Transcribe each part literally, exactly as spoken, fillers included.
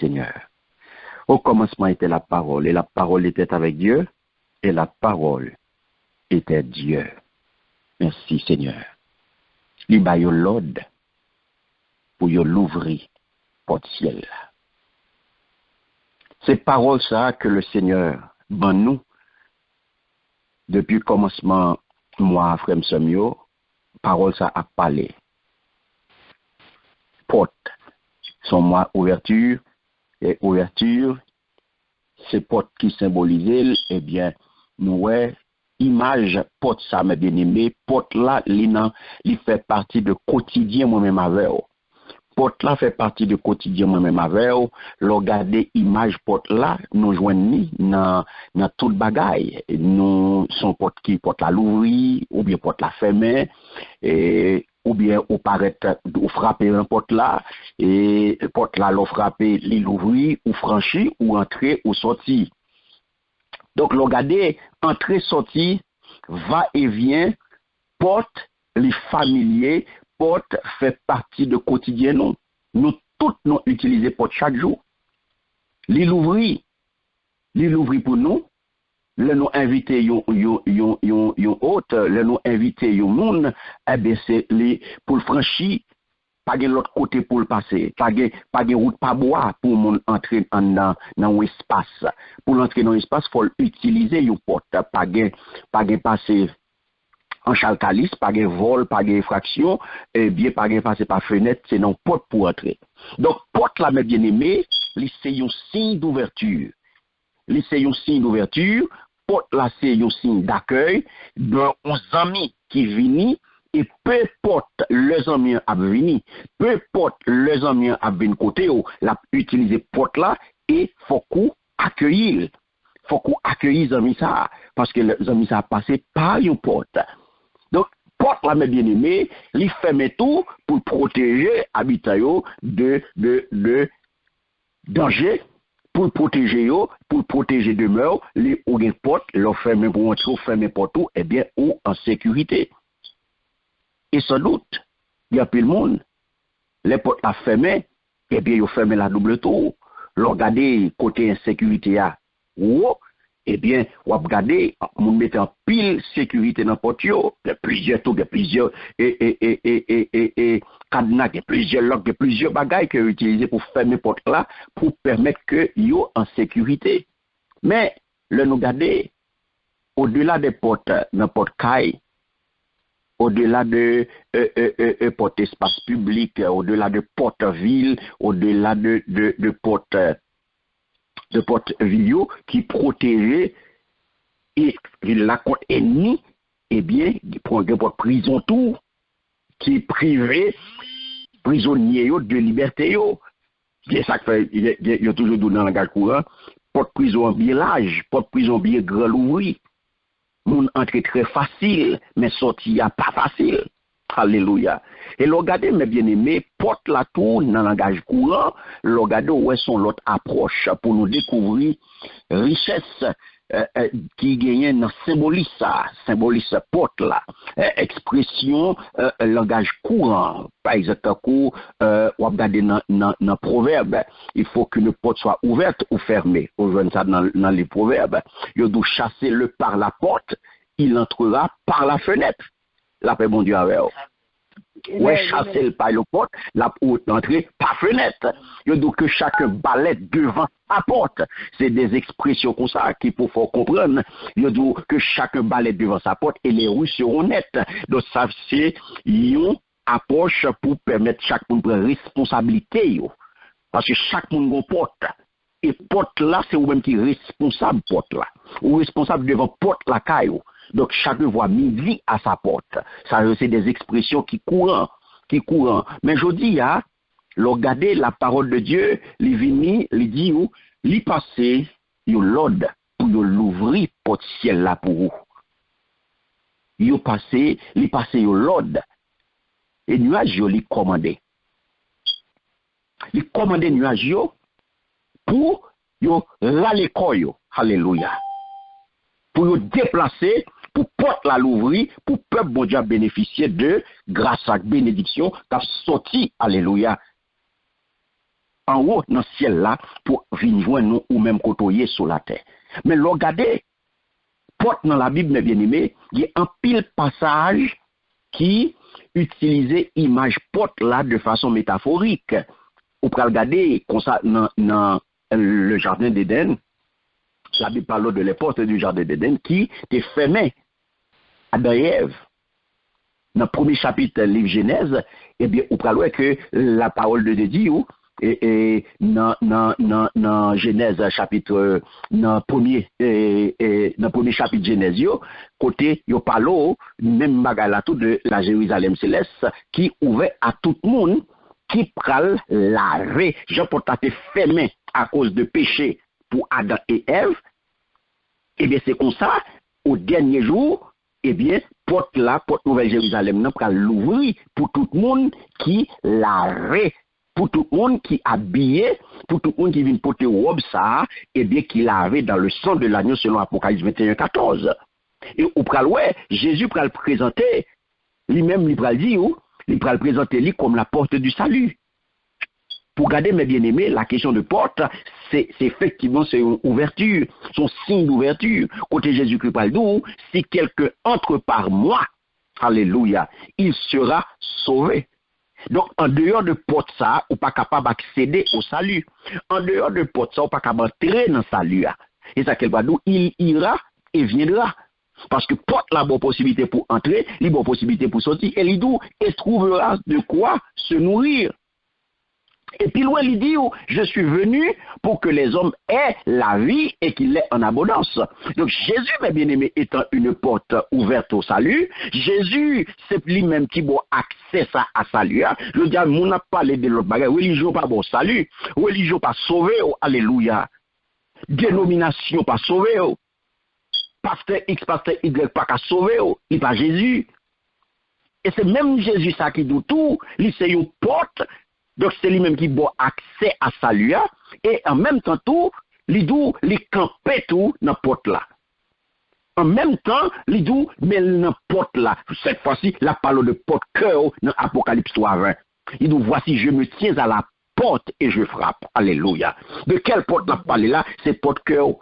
Seigneur. Au commencement était la parole, et la parole était avec Dieu, et la parole était Dieu. Mèsi, Senyè. Li ba yo lòd pou yo louvri pòt syèl la. Se pawòl sa a ke le Senyè ban nou depi kòmansman mwa a, frè m, sè m yo, pawòl sa ap pale. Pòt, se yon mwa ouvèti, e ouvèti, se pòt ki senbolize l, ebyen, nou wè imaj pòt sa, mè byeneme, pòt la, li nan, li fè pati de kotidyen mwen menm avè w. Pòt la fè pati de kotidyen mwen menm avè w. Lè w gade imaj pòt la, nou jwenn li nan, nan tout bagay. Nou, se yon pòt ki, pòt la louvri, oubyen pòt la fèmen, e, oubyen ou parèt, ou frape nan pòt la, e pòt la, lè w frape, li louvri, ou franchi, ou antre, ou sòti. Donk, lè w gade, antre, sòti, va e vyen, pòt, li familye, pòt fè pati de kotidyen nou. Nou tout nou itilize pòt chak jou. Li louvri, li louvri pou nou. Lè nou envite yon, yon, yon, yon, yon òt, lè nou envite yon moun, ebyen, se li pou l franchi. Pa gen lòt kote pou l pase. Pa gen, pa gen wout pa bwa pou moun antre anndan, nan yon espas. Pou l antre nan yon espas, fò l itilize yon pòt. Pa gen, pa gen pase an chalkalis, pa gen vòl, pa gen enfraksyon, ebyen, pa gen pase pa fenèt, se nan yon pòt pou antre. Donk, pòt la, mè byeneme, li se yon siy douvèti. Li se yon siy douvèti, pòt la se yon siy dakèy, de yon zanmi ki vini, e pe enpòt lè zanmi an ap vini, pe enpòt lè zanmi an ap vin kote w, l ap itilize pòt la e fòk ou akeyi l. Fòk ou akeyi zanmi sa a, paske lè zanmi sa a pase pa yon pòt. Donk, pòt la, mè byeneme, li fèmen tou pou l pwoteje abitan yo de, de, de danje, pou l pwoteje yo, pou l pwoteje demè w, li, ou gen pòt, lè w fèmen pou w antre, ou fèmen pòt ou, ebyen, ou an sekirite. E sandout, gen anpil moun, lè pòt la fèmen, ebyen, yo fèmen l a doub tou. Lè w gade kote ensekirite a wo, ebyen, w ap gade, moun mete anpil sekirite nan pòt yo. Gen plizyè tou, gen plizyè, e, e, kadna, gen plizyè lòk, gen plizyè bagay ke yo itilize pou fèmen pòt la, pou pèmèt ke yo an sekirite. Men, lè nou gade, odela de pòt, nan pòt kay, odela de, e, e, e, e, pòt espas piblik, odela de pòt vil, odela de, de, de pòt, de pòt vil yo ki pwoteje e vil la kont ènmi, ebyen, pran gen pòt prizon tou ki prive prizonye yo de libète yo. Se sa k fè, yo, yo, yo toujou di w nan langaj kouran, pòt prizon an byen laj, pòt prizon byen gran louvri. Moun antre trè fasil, men sòti a pa fasil. Alelouya. E lè w gade, mè byeneme, pòt la tou, nan langaj kouran, lè w gade, w wè se yon lòt apwòch pou nou dekouvri richès, e, e, ki genyen nan senbolis sa, senbolis pòt la, e, ekspresyon, e, langaj kouran. Pa egzanp, tankou, e, w ap gade nan, nan, nan Pwovèb, il faut qu'une porte soit ouverte ou fermée. Ou jwenn sa nan, nan liv Pwovèb. Yo di w, chasser le par la porte, il entrera par la fenêtre. Lapè Bondye avè w. Wè, chase l pa yon pòt, l ap antre pa fenèt. Yo di w que chacun balaie devant sa porte. Se de ekspresyon konsa ki pou fè w konprann. Yo di w que chacun balaie devant sa porte et les rues seront nettes. Donk, sa se yon apwòch pou pèmèt chak moun pran responsablite yo. Paske chak moun gon pòt. E pòt la, se ou menm ki responsab pòt la. Ou responsab devan pòt lakay ou. Donk, chacun voit midi à sa porte. Sa yo se de ekspresyon ki kouran, ki kouran. Men jodi a, lè w gade la parole de Dieu, li vini, li di ou, li pase yon lòd pou yo louvri pòt syèl la pou ou. Yo pase, li pase yon lòd. E nyaj yo, li kòmande. Li kòmande nyaj yo pou yo rale kò yo. Alelouya. Pou yo deplase, pou pòt la louvri, pou pèp Bondye a benefisye de gras ak benediksyon k ap sòti, alelouya, anwo nan syèl la pou vin jwenn nou ou menm kote w ye sou latè. Men lè w gade pòt nan Labib, men byeneme, gen anpil pasaj ki itilize imaj pòt la de fason metaforik. Ou pral gade konsa nan, nan le jardin d'Éden, Labib pale de les portes du jardin d'Éden ki te fèmen Adan e Èv. Nan premye chapit liv Jenèz, ebyen, ou pral wè ke la parole de Dieu di ou, e, e, nan, nan, nan, nan Jenèz chapit, nan premye, e, e, nan premye chapit Jenèz yo, kote yo pale w menm bagay la tou de la Jérusalem céleste ki ouvè a tout moun, ki pral lave. Jan pòt la te fèmen akoz de peche pou Adan e Èv, ebyen, se konsa, o dènye jou, ebyen, pòt la, pòt Nouvèl Jerizalèm nan pral louvri pou tout moun ki lave, pou tout moun ki abiye, pou tout moun ki vin pote wòb sa a, ebyen, ki lave dans le sang de l'agneau, selon Apocalypse vingt et un quatorze. E ou pral wè, Jezi pral prezante li menm, li pral di ou, li pral prezante li kòm la porte du salut. Pou gade, mes bien-aimés, la question de porte, c'est, c'est effectivement, c'est une ouverture, c'est un signe d'ouverture. Kote Jezikri pral di w, si quelqu'un entre par moi, alelouya, il sera sauvé. Donk, an deyò de pòt sa a, ou pa kapab aksede o sali. An deyò de pòt sa a, ou pa kapab antre nan sali a. E sa ke l pral di w, il ira et viendra. Paske pòt la ba w posibilite pou antre, li ba w posibilite pou soti, e li di w, et trouvera de quoi se nourrir. E pi lwen, li di w, je suis venu pour que les hommes aient la vie et qu'il l'ait en abondance. Donk, Jezi, mes bien-aimés, etan une porte ouverte au salut, Jezi, se li menm ki ba w aksè sa a sali a. Jodi a, moun ap pale de lòt bagay. Relijyon pa ba w sali. Relijyon pa sove w. Alelouya. Denominasyon pa sove w. Pastè X, pastè Y pa ka sove w. Li pa Jezi. E se menm Jezi sa ki di w tou, li se yon pòt, donk se li menm ki ba w aksè a sali a, e an menm tan tou, li di w, li kanpe tou nan pòt la. An menm tan, li di w, men l nan pòt la. Cette fois-ci, l ap pale w de pòt kè w nan Apokalips twa ven. Li di w, voici, je me tiens à la porte et je frappe. Alelouya. De kèl pòt l ap pale la? Se pòt kè w.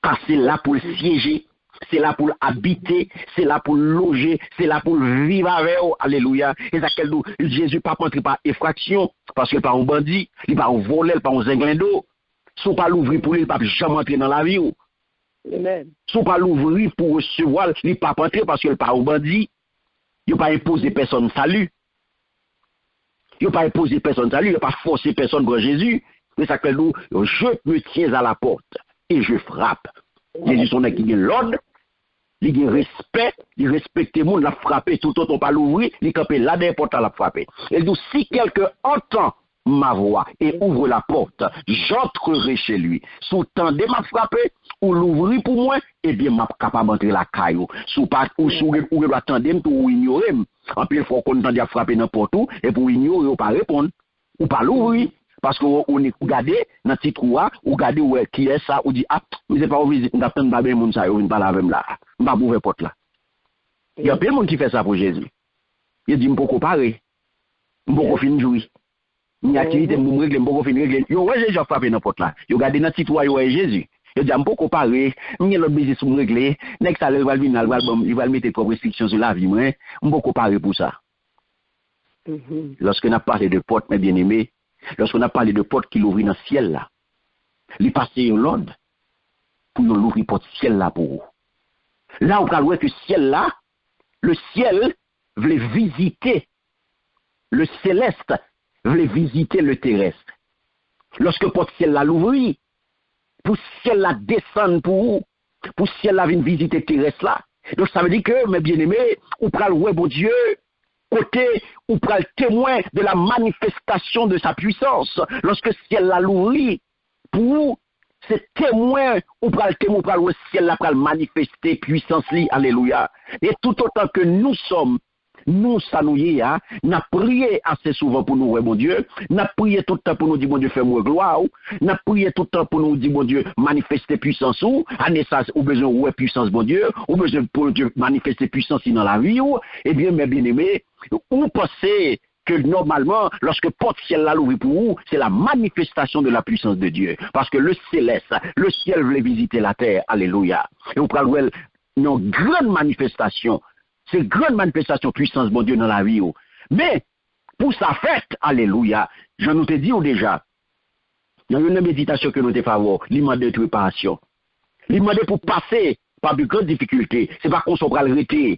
Kar se la pou l syeje, se la pou l abite, se la pou l loje, se la pou l viv avè w. Alelouya. E sa k fè l di w, Jezi p ap antre pa enfraksyon, paske l pa yon bandi, li pa yon vòlè, li pa yon zenglendo. Si w pa louvri pou li, li p ap janm antre nan lavi w. Amen. Si w pa louvri pou w resevwa l, li p ap antre paske l pa yon bandi. Yo pa enpoze pèsonn sali. Yo pa enpoze pèsonn sali, yo pa fòse pèsonn pran Jezi. Men sa k fè l di w, je me tiens à la porte et je frappe. Jezi se yon nèg ki gen lòd, li gen respè, li respekte moun, l ap frape, toutotan w pa louvri, li kanpe la dèyè pòt la, l ap frape. E l di w, si quelqu'un entend ma voix et ouvre la porte, j'entrerai chez lui. Si w tande m ap frape, ou louvri pou mwen, ebyen, m ap kapab antre lakay ou. Si w pa, ou, si w gen, ou gen dwa tande m tou, ou inyore m. Anpil fwa, w konn tande y ap frape nan pòt ou, epi w inyore, w pa reponn. Ou pa louvri. Paske w, ou ni, ou gade nan ti twou a, ou gade, ou wè kiyès sa, ou di, a, men se pa yon vizit m t ap tann, m pa benyen moun sa yo vin pale avè m la. M p ap ouvè pòt la. Gen anpil moun ki fè sa pou Jezi. Yo di, m poko pare. M poko fin jwi. M gen aktivite m pou m regle, m poko fin regle. Yo wè Jezi ap frape nan pòt la. Yo gade nan ti twou a, yo wè Jezi. Yo di, a, m poko pare. M gen lòt biznis pou m regle. Nèg sa, lè l pral vin la, li pral ban m, li pral mete twòp restriksyon sou lavi mwen. M poko pare pou sa. Lòske n ap pale de pòt, mes bien-aimés, lòske n ap pale de pòt ki louvri nan syèl la, li pase yon lòd pou yo louvri pòt syèl la pou ou. La, ou pral wè ke syèl la, le ciel vle vizite, le céleste vle vizite le terrestre. Lòske pòt syèl la louvri, pou syèl la desann pou ou, pou syèl la vin vizite terès la. Donk, sa vle di ke, mes bien-aimés, ou pral wè Bondye, kote ou pral temwen de la manifestation de sa puissance. Lòske syèl la louvri pou ou, se temwen ou pral temwen, ou pral wè syèl la pral manifeste pwisans li. Alelouya. E toutotan ke nous sommes Nou, sa nou ye a, n ap priye ase souvan pou nou wè Bondye. N ap priye tout tan pou nou di, Bondye, fè m wè glwa w. N ap priye tout tan pou nou di, Bondye, manifeste pwisans ou. Ane sa, ou bezwen wè pwisans Bondye. Ou bezwen Bondye manifeste pwisans li nan lavi w. Ebyen, mes bien-aimés, ou panse ke nòmalman, lòske pòt syèl la louvri pou ou, se la manifestasyon de la puissance de Dieu. Paske le céleste, le ciel vle vizite latè. Alelouya. E ou pral wè l nan grann manifestasyon. Se grann manifestasyon pwisans Bondye nan lavi w. Men, pou sa fèt, alelouya, jan nou te di w deja, nan youn nan meditasyon ke nou te fè avè w, li mande preparasyon. Li mande pou pase pa de grann difikilte. Se pa konsa w pral rete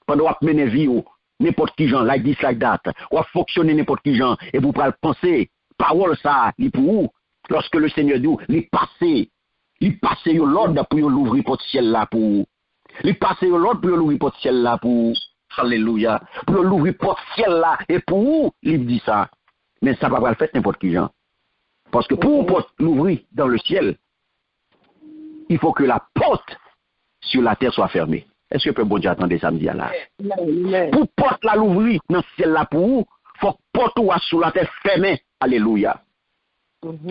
pandan w ap mennen vi w, nenpòt ki jan, like this, like that. W ap fonksyone nenpòt ki jan, epi w pral panse, pawòl sa a, li pou ou. Lòske le Senyè di w, li pase, li pase yo lòd pou yo louvri pòt syèl la pou ou. Li pase yo lòd pou yo louvri pòt syèl la pou ou. Alelouya. Pou yo louvri pòt syèl la, e pou ou, li di sa. Men sa pa pral fèt nenpòt ki jan. Paske pou yon pòt louvri dans le ciel, il faut que la porte sur la terre soit fermée. Èske pèp Bondye a tande sa m di a la? Pou pòt la louvri nan syèl la pou ou, fòk pòt ou a sou latè fèmen. Alelouya.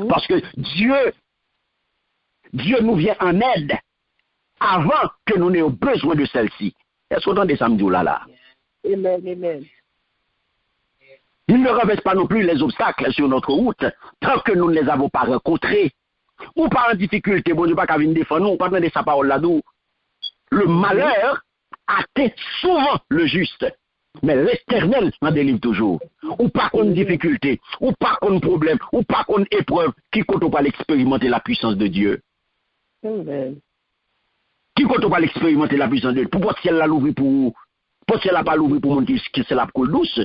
Paske Dye, Dye nou vyen an èd avan ke nou n'ayons besoin de celle-ci. Èske w tande sa m di w la la? Amen, amen. Il ne renverse pas non plus les obstacles sur notre route tant que nous ne les avons pas rencontrés. Ou pa an difikilte, Bondye pa ka vin defann ou, ou pa tande sa pawòl la di w. Le malheur atteint souvent le juste, mais l'Éternel en délivre toujours. Ou pa konn difikilte, ou pa konn pwoblèm, ou pa konn eprèv, ki kote w pral eksperimante la puissance de Dieu? Amen. Ki kote w pral eksperimante la puissance de Dieu? Pou pòt syèl la louvri pou ou. Pòt syèl la pa louvri pou moun ki, ki syèl ap koule dous.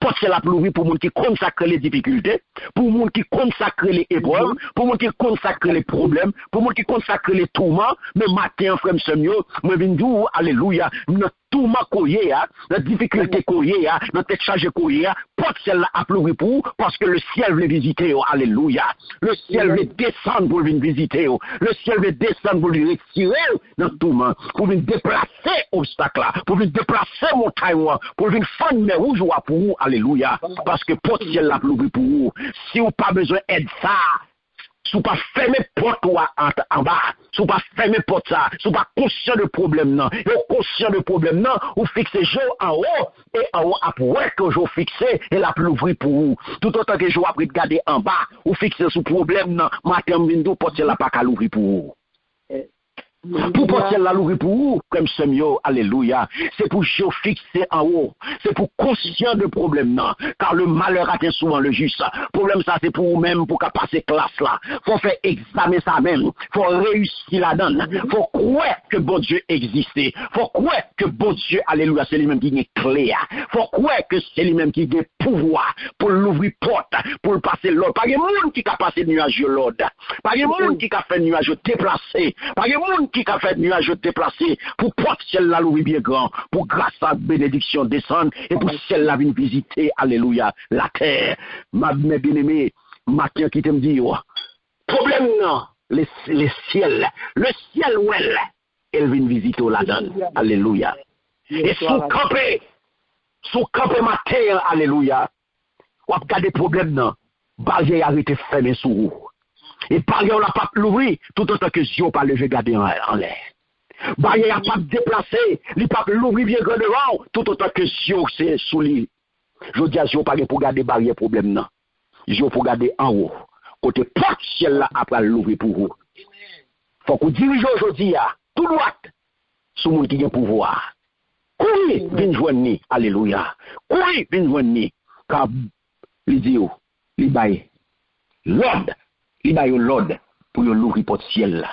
Pòt syèl la ap louvri pou moun ki konn sa k rele difikilte, pou moun ki konn sa k rele eprèv, pou moun ki konn sa k rele pwoblèm, pou moun ki konn sa k rele touman. Men maten an, frè m, sè m yo, mwen vin di w, alelouya, nan touman ke w ye a, nan difikilte ke w ye a, nan tèt chaje ke w ye a, pòt syèl la ap louvri pou ou, paske le syèl vle vizite w. Alelouya. Le syèl vle desann pou l vin vizite w. Le syèl vle desann pou l vin retire w nan touman, pou vin deplase obstak la, pou vin deplase montay ou an, pou l vin fann mè wouj ou a pou ou. Alelouya. Paske pòt syèl la ap louvri pou ou. Si w pa bezwen èd sa a, si w pa fèmen pòt ou a an, anba, si w pa fèmen pòt sa a, si w pa konsyan de pwoblèm nan, e w konsyan de pwoblèm nan, ou fikse je w anwo, e anwo ap wè ke je w fikse, e l ap louvri pou ou. Toutotan ke je w ap ret gade anba, ou fikse sou pwoblèm nan, maten an m vin di w pòt syèl la pa ka louvri pou ou. Pou pòt syèl la louvri pou ou, frè m, sè m yo, alelouya. Se pou je w fikse anwo. Se pou konsyan de pwoblèm nan. Car le malheur atteint souvent le juste. Pwoblèm sa se pou ou menm pou w ka pase klas la. Fò w fè egzamen sa menm. Fò w reyisi ladan l. Fò w kwè ke Bondye egziste. Fò w kwè ke Bondye, alelouya, se li menm ki gen kle a. Fò w kwè ke se li menm ki gen pouvwa pou l louvri pòt, pou l pase lòd. Pa gen moun ki ka pase nyaj yo lòd. Pa gen moun ki ka fè nyaj yo deplase. Pa gen moun ki ka fè nyaj yo deplase pou pòt syèl la louvri byen gran, pou gras ak benediksyon desann, e pou syèl la vin vizite, alelouya, latè. Ma, men byeneme, maten an kite m di w, pwoblèm nan, le, le syèl, le syèl wè l, e l vin vizite w ladan l. Alelouya. E si w kanpe, si w kanpe maten an, alelouya, w ap gade pwoblèm nan, baryè a rete fèmen sou ou. E baryè w la p ap louvri toutotan ke zye w pa leve gade an, anlè. Baryè a p ap deplase, li p ap louvri byen gran devan w toutotan ke zye w se sou li. Jodi a, zye w pa gen pou gade baryè pwoblèm nan. Zye w pou gade anwo, kote pòt syèl la apral louvri pou ou. Fòk ou dirije w jodi a, tou dwat, sou moun ki gen pouvwa a. Kouri vin jwenn li, alelouya. Kouri vin jwenn li, ka li di w, li bay lòd, li ba yo lòd pou yo louvri pòt syèl la.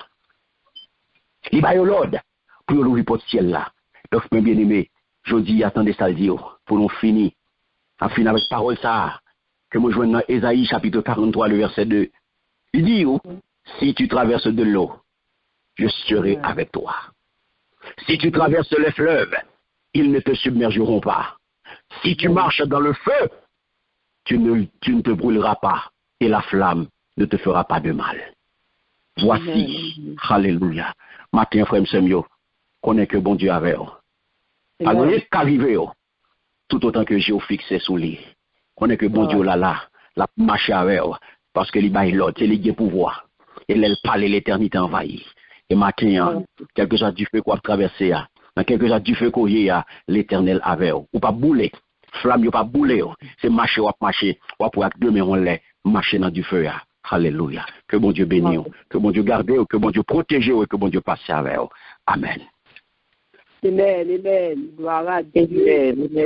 Li ba yo lòd pou yo louvri pòt syèl la. Donk, men byeneme, jodi a, tande sa l di yo, pou nou fini. N ap fini avèk pawòl sa a, ke mwen jwenn nan Ezayi, chapitre quarante-trois, le verset deux. Li di yo, si tu traverses de l'eau, je serai avec toi. Si tu traverses les fleuves, ils ne te submergeront pas. Si tu marches dans le feu, tu ne, tu ne te brûleras pas, et la flamme ne te fera pas de mal. Voici, alelouya. Maten, frè m, sè m yo, konnen ke Bondye avè w. Pa gen anyen k ka rive w, toutotan ke je w fikse sou li. Konnen ke Bondye w la la, l ap mache avè w, paske li bay lòd, se li ki gen pouvwa. E lè l pale, letènite anvayi. E maten an, kèlkeswa dife ke w ap travèse a, nan kèlkeswa dife ke w ye a, Letènèl avè w. Ou p ap boule. flanm yo p ap boule w. Se mache w ap mache, w ap wè ak de men w anlè, mache nan dife a. Alelouya. Ke Bondye beni w, ke Bondye gade w, ke Bondye pwoteje w e ke Bondye pase avè w. Amèn. Amen, amen. Gloire à Dieu. Amen, amen.